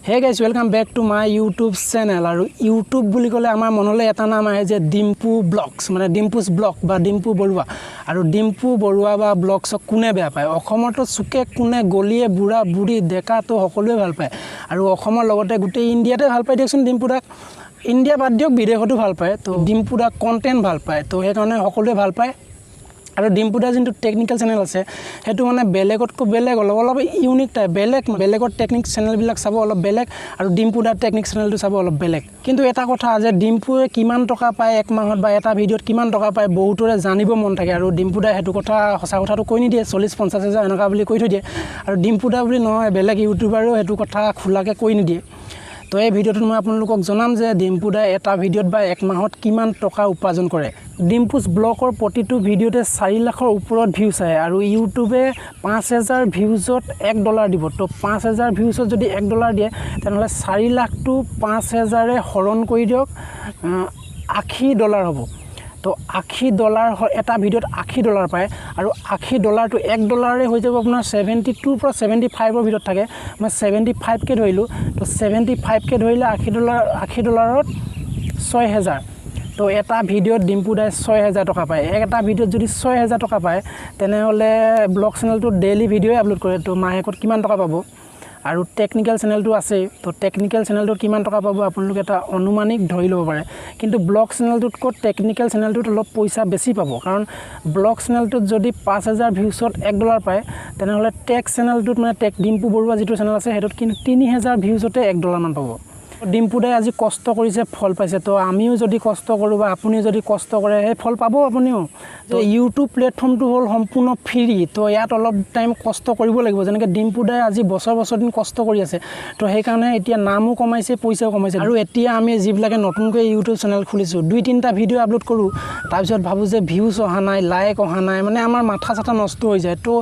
Hey guys, welcome back to my YouTube channel. আৰু YouTube বুলি ক'লে আমাৰ মনলৈ এটা নাম আহে যে ডিম্পু ব্লগছ, মানে ডিম্পুজ ব্লগ বা ডিম্পু বৰুৱা। আৰু ডিম্পু বৰুৱা বা ব্লগছক কোনে বেয়া পায়? অসমতো চুকে কোণে, গলিয়ে, বুঢ়া বুঢ়ী, ডেকাটো সকলোৱে ভাল পায়। আৰু অসমৰ লগতে গোটেই ইণ্ডিয়াতে ভাল পায় দিয়কচোন ডিম্পু দাক। ইণ্ডিয়া বাদ দিয়ক, বিদেশতো ভাল পায়। তো ডিম্পু দাক কণ্টেণ্ট ভাল পায়, তো সেইকাৰণে সকলোৱে ভাল পায়। আৰু ডিম্পু দাৰ যোনটো টেকনিকেল চেনেল আছে, সেইটো মানে বেলেগতকৈ বেলেগ, অলপ অলপ ইউনিক টাইপ, বেলেগ। বেলেগৰ টেকনিক চেনেলবিলাক চাব, অলপ বেলেগ, আৰু ডিম্পু দাৰ টেকনিক চেনেলটো চাব, অলপ বেলেগ। কিন্তু এটা কথা যে ডিম্পুৱে কিমান টকা পায় এক মাহত বা এটা ভিডিঅ'ত কিমান টকা পায়, বহুতৰে জানিব মন থাকে। আৰু ডিম্পু দাই সেইটো কথা, সঁচা কথাটো কৈ নিদিয়ে, 40-50 হাজাৰ এনেকুৱা বুলি কৈ থৈ দিয়ে। আৰু ডিম্পু দা বুলি নহয়, বেলেগ ইউটিউবাৰেও সেইটো কথা খোলাকৈ কৈ নিদিয়ে। তো এই ভিডিঅ'টোত মই আপোনালোকক জনাম যে ডিম্পু দাই এটা ভিডিঅ'ত বা এক মাহত কিমান টকা উপাৰ্জন কৰে। ডিম্পুজ ব্লগৰ প্ৰতিটো ভিডিঅ'তে 4 লাখৰ ওপৰত ভিউজ আহে আৰু ইউটিউবে 5000 ভিউজত 1 ডলাৰ দিব। তো 5000 ভিউজত যদি 1 ডলাৰ দিয়ে, তেনেহ'লে 4 লাখটো 5000ৰে হৰণ কৰি দিয়ক, 80 ডলাৰ হ'ব। তো 80 ডলাৰ, এটা ভিডিঅ'ত 80 ডলাৰ পায়। আৰু 80 ডলাৰটো 1 ডলাৰে হৈ যাব আপোনাৰ 72ৰ পৰা 75ৰ ভিতৰত থাকে। মই 75কৈ ধৰিলোঁ। তো 75কৈ ধৰিলে 80 ডলাৰ, 80 ডলাৰত 6000। তো এটা ভিডিঅ'ত ডিম্পু দাই 6000 টকা পায়। এটা ভিডিঅ'ত যদি 6000 টকা পায়, তেনেহ'লে ব্লগ চেনেলটোত ডেইলি ভিডিঅ'ই আপলোড কৰে, তো মাহেকত কিমান টকা পাব? আৰু টেকনিকেল চেনেলটো আছেই, তো টেকনিকেল চেনেলটোত কিমান টকা পাব, আপোনালোকে এটা অনুমানিক ধৰি ল'ব পাৰে। কিন্তু ব্লগ চেনেলটোতকৈ টেকনিকেল চেনেলটোত অলপ পইচা বেছি পাব, কাৰণ ব্লগ চেনেলটোত যদি 5000 ভিউচত 1 ডলাৰ পায়, তেনেহ'লে টেক চেনেলটোত, মানে টেক ডিম্পু বৰুৱা যিটো চেনেল আছে, সেইটোত কিন্তু 3000 ভিউজতে 1 ডলাৰমান পাব। ডিম্পু দাই আজি কষ্ট কৰিছে, ফল পাইছে। তো আমিও যদি কষ্ট কৰোঁ বা আপুনিও যদি কষ্ট কৰে, সেই ফল পাব আপুনিও। তো ইউটিউব প্লেটফৰ্মটো হ'ল সম্পূৰ্ণ ফ্ৰী। তো ইয়াত অলপ টাইম কষ্ট কৰিব লাগিব। যেনেকৈ ডিম্পু দাই আজি বছৰ বছৰ দিন কষ্ট কৰি আছে, তো সেইকাৰণে এতিয়া নামো কমাইছে, পইচাও কমাইছে। আৰু এতিয়া আমি যিবিলাকে নতুনকৈ ইউটিউব চেনেল খুলিছোঁ, দুই তিনিটা ভিডিঅ' আপলোড কৰোঁ, তাৰপিছত ভাবোঁ যে ভিউজ অহা নাই, লাইক অহা নাই, মানে আমাৰ মাথা চাথা নষ্ট হৈ যায়। তো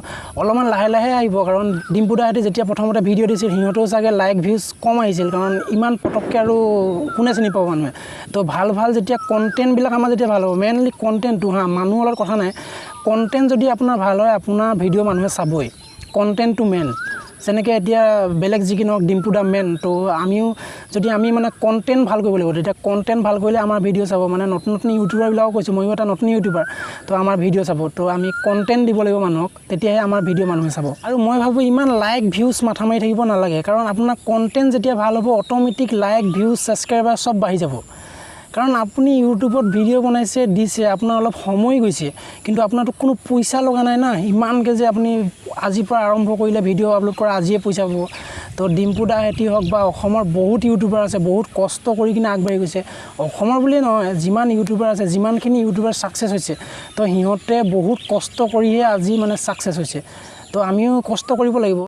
অলপমান লাহে লাহে আহিব, কাৰণ ডিম্পু দাহঁতে যেতিয়া প্ৰথমতে ভিডিঅ' দিছিল, সিহঁতেও চাগে লাইক ভিউজ কম আহিছিল, কাৰণ ইমান পটককৈ আৰু কোনে চিনি পাব মানুহে? তো ভাল ভাল যেতিয়া কণ্টেণ্টবিলাক আমাৰ যেতিয়া ভাল হ'ব, মেইনলি কণ্টেণ্টটো, হা, মানুহৰ লগত কথা নাই, কণ্টেণ্ট যদি আপোনাৰ ভাল হয়, আপোনাৰ ভিডিঅ' মানুহে চাবই। কণ্টেণ্টটো মেইন। যেনেকৈ এতিয়া বেলেগ যি কি নহওক, ডিম্পু দা মেইন। তো আমিও যদি আমি মানে কণ্টেণ্ট ভাল কৰিব লাগিব, তেতিয়া কণ্টেণ্ট ভাল কৰিলে আমাৰ ভিডিঅ' চাব। মানে নতুন নতুন ইউটিউবাৰবিলাকো কৈছোঁ, ময়ো এটা নতুন ইউটিউবাৰ, তো আমাৰ ভিডিঅ' চাব। তো আমি কণ্টেণ্ট দিব লাগিব মানুহক, তেতিয়াহে আমাৰ ভিডিঅ' মানুহে চাব। আৰু মই ভাবোঁ ইমান লাইক ভিউজ মাথা মাৰি থাকিব নালাগে, কাৰণ আপোনাৰ কণ্টেণ্ট যেতিয়া ভাল হ'ব, অট'মেটিক লাইক, ভিউজ, ছাবস্ক্ৰাইবাৰ চব বাঢ়ি যাব। কাৰণ আপুনি ইউটিউবত ভিডিঅ' বনাইছে, দিছে, আপোনাৰ অলপ সময় গৈছে, কিন্তু আপোনাৰতো কোনো পইচা লগা নাই না ইমানকৈ যে আপুনি আজিৰ পৰা আৰম্ভ কৰিলে ভিডিঅ' আপলোড কৰা, আজিয়ে পইচা পাব। তো ডিম্পু দা হেঁতি হওক বা অসমৰ বহুত ইউটিউবাৰ আছে, বহুত কষ্ট কৰি কিনে আগবাঢ়ি গৈছে। অসমৰ বুলিয়ে নহয়, যিমান ইউটিউবাৰ আছে, যিমানখিনি ইউটিউবাৰ ছাকচেছ হৈছে, তো সিহঁতে বহুত কষ্ট কৰিহে আজি মানে ছাকচেছ হৈছে। তো আমিও কষ্ট কৰিব লাগিব।